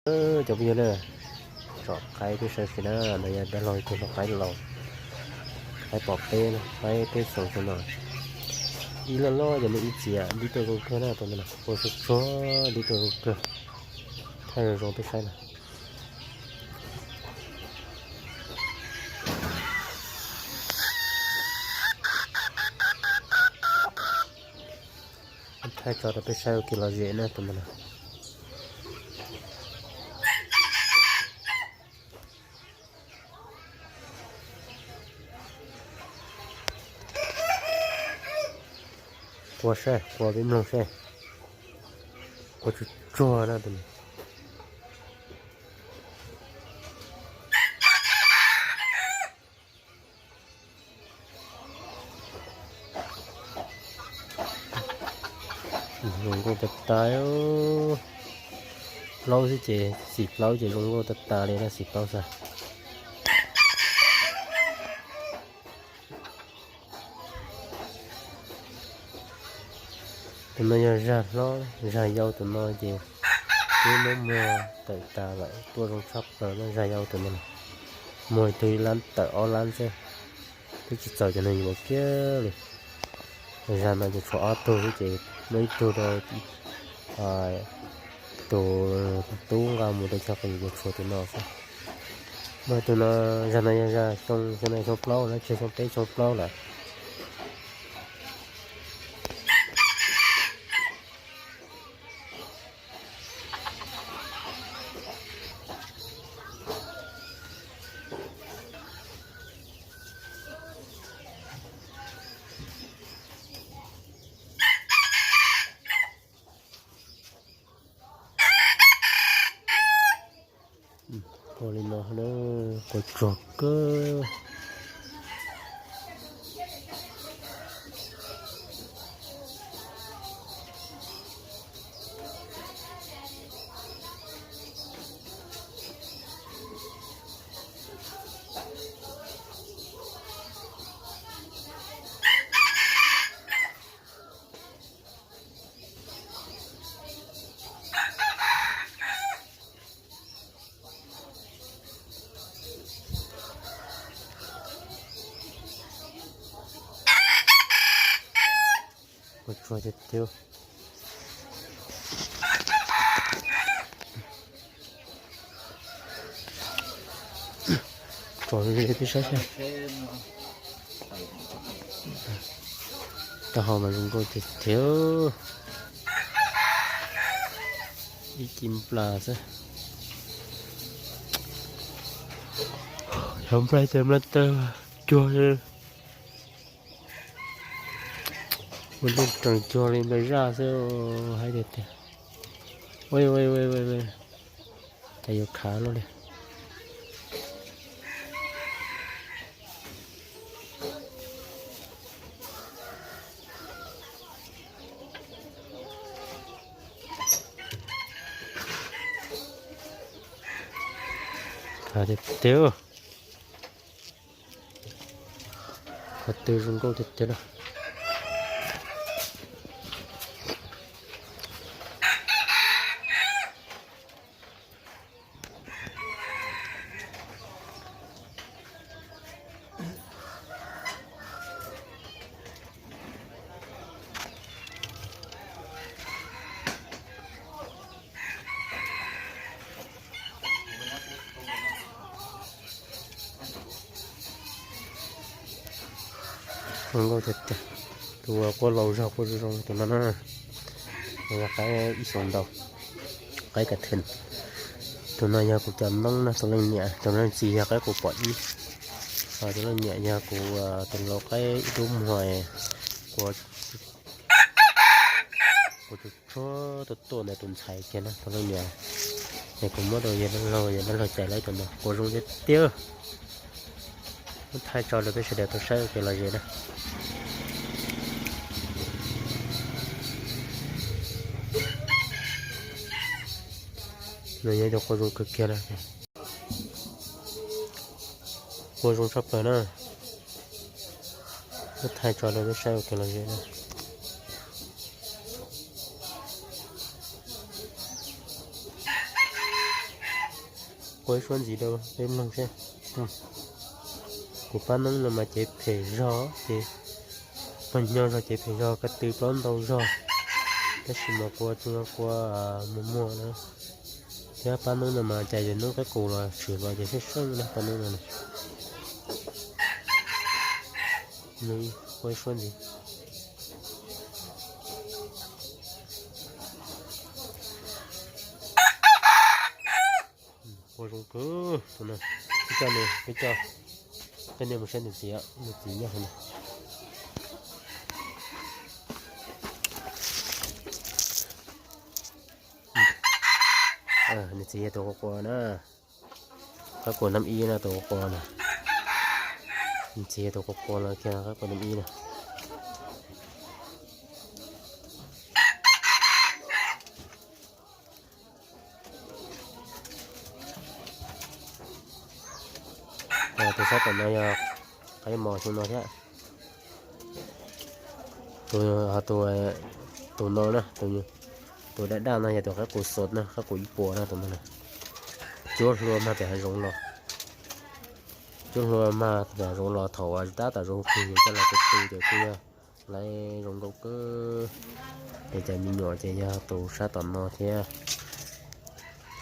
Cov phooj ywg na, tsom qaib peb saib xwb na, no yog dab laug ib tug hlais qaib los, qaib pom peb, qaib peb xyoos xwb no. Ib loj loj cov me ib txiav dib tuaj zoo kawg na, tus no ua tsuag tsuag dib tuaj zoo kawg. Thaij zoo zoo peb saib na. Thaij tso rau peb saib ua kev lom zem na tus no na. Qua saib, qua peb mloog saib. Qua tsuag tsuag na tus no. Zoo nkauj tas tas. Plaub xwb ces, xim plaub ces zoo nkauj tas tas li na, xim plaub xwb. Tus no yog zag hlob, zag yau tus no ces twb muab muag tawm tas lawm, tuaj zoo tshaj plaws na zag yau tus no. Muag ib tug ib lab tawm ob lab xwb, twb tsis txaus cov neeg yuav kiag li. Zag no ces tshuav ob tug xwb ces muab ib tug rau tus tub nqa mus rau cov qus ces tshuav tus no xwb. Muaj tus no, zag no yog zag xyoo, xyoo no xyoo plaub na, tseg xyoo peb xyoo plaub lawm. Ua li no na, qua tsuag kawg. Qua tsuag tiag tiag. Tsom li peb saib saib. Taub hau mas zoo nkauj tiag tiag. Ib ci nplas xwb. Cov nplai tes nplai taw cuag li. Ua ntej rees cuag li nplai zaj xwb, haib tiag tiag. Cas yuav khav luaj li. Tiag tiag. Qhov twg zoo nkauj tiag tiag na. Zoo nkauj tiag tiag. Tus uas quaj laus zog quaj zoo zoo tus no na, yog qaib ib xyoos ntau, qaib ka thim. Tus no yog kuv cov noob na, tus leej niam, tus leej txiv yog qaib qus pom ib. Tus leej niam yog kuv tus laus qaib ib lub muag, kuv, kuv tsuag tsuag tuaj tuaj ntawm tus ntxhais kiag na, tus leej niam. Es kuv muab rau yawg dab laug, yawg dab laug cais lawm tus no, qua zoo tiag tiag. Muab thaij tso rau peb sawv daws tau saib ua kev lom zem na. Nws yog ib tug qua zoo kawg kiag na. Qua zoo tshaj plaws na. Muab thaij tso rau peb saib ua kev lom zem na. Ua ib suab ntxiv rau peb mloog seb. Kuv pab noob no mas cev phem zog ces, pog nyo zog cev phem zog, ko tw plaub ntau zog, tab sis mas kua tsuas kua muag muag na. Thiab pab noob no mas cas yog noob qaib qus los tshwm los ces seej seej na pab noob no. Ua ib suab ntxiv. Ua zoo kawg tus no. Peb coj, peb coj, peb nej mus saib nws txiv, nws txiv nyob hauv no. Nws txiv yog tus qua qua na. Qaib qus nab ib na, tus qua qua na. Nws txiv yog tus qua qua los kiag qaib qus nab ib na. Tus sab tom no yog qaib mos xyoo no thiab. Tus, tus no na, tus daj daj no yog tus qaib qus xos na, qaib qus ib puas na tus no. Cuab hlua mag pem hav zoov los. Cuab hlua mag pem hav zoov los thaum uas tab tom zoo kawg yus coj los tu tu ces kuj yog lawv zoo nkauj kawg. Ces cov me nyuam ces yog tus sab tom no thiab,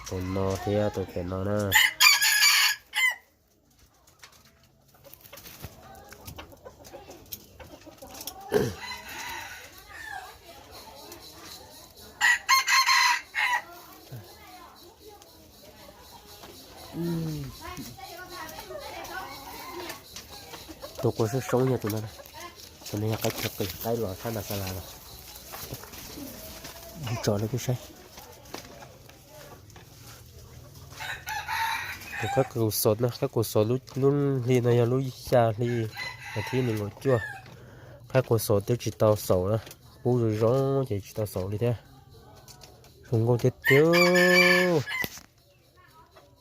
tus no thiab tus pem no na. Tus qua soob soob yog tus no, tus no yog qaib chaw qis, qaib los sab nram xa las los. Tso rau peb saib. Tus qaib qus xos na, qaib qus xos lub hli no yog lub xya hli, vas thib nees nkaum cuaj. Qaib qus xos twb tsis tau xaus na, pub zoo zoo ces tsis tau xaus li thiab. Zoo nkauj tiag tiag.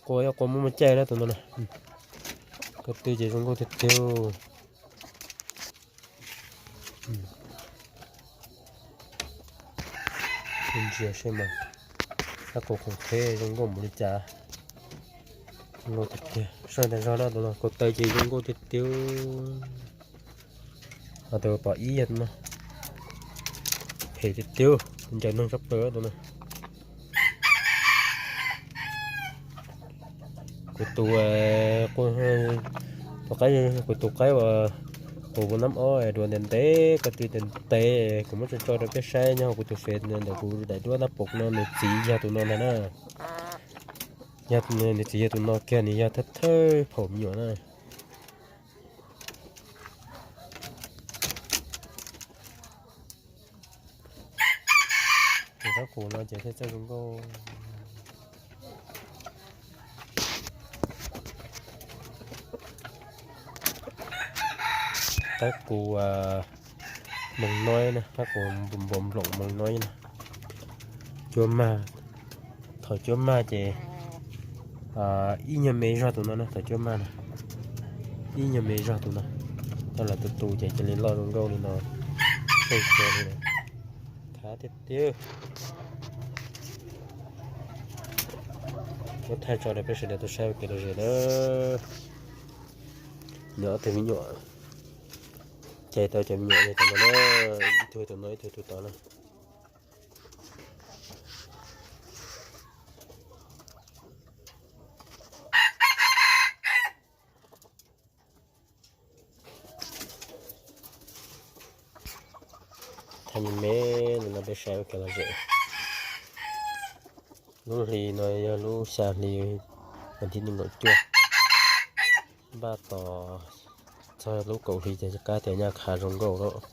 Qua yog qua muaj muaj caij na tus no na. Ko tw ces zoo nkauj tiag tiag. Ntsia seb mas, qaib qus khoom qheb zoo nkauj npaum li cas. Zoo nkauj tiag tiag, sawv tas zog na tus no, ko taw ces zoo nkauj tiag tiag. Ho tus pom ib yog tus no, phem tiag tiag, ncaws neeg tshaj plaws tus no. Kuv tus, tus qaib, kuv tus qaib uas kuv nab ob dua ntev ntev, ko tw ntev ntev, kuv muab tso tso rau peb saib nyob hauv kuv tus fev ntawm kuv daim duab nab pom no, nws txiv yog tus no ntag na. Yog nws txiv yog tus no kiag, nws yog thawj thawj phaum me nyuam na. Tus qaib qus no ces thiaj txawj zoo nkauj. Qaib qus Moos Noib na, qaib qus npua nploom Moos Noib na. Cuab mag, thaum cuab mag ces ib nyuag me zog tus no na, thaum cuab mag na, ib nyuag me zog tus no, coj los tu tu ces cia li loj zoo nkauj li no. Khav tiag tiag. Muab thaij tso rau peb sawv daws tau saib ua kev lom zem na. Nyob ob tug me nyuam, cais tau cov me nyuam li tom no na, ib tug tus no ib tug tus tod na. Thaij me me no peb saib ua kev lom zem. Lub hli no yog lub xya hli, vas thib nees nkaum cuaj, npaj tos txog lub kaum hli ces qab tias nyaj khav zoo nkauj lawm.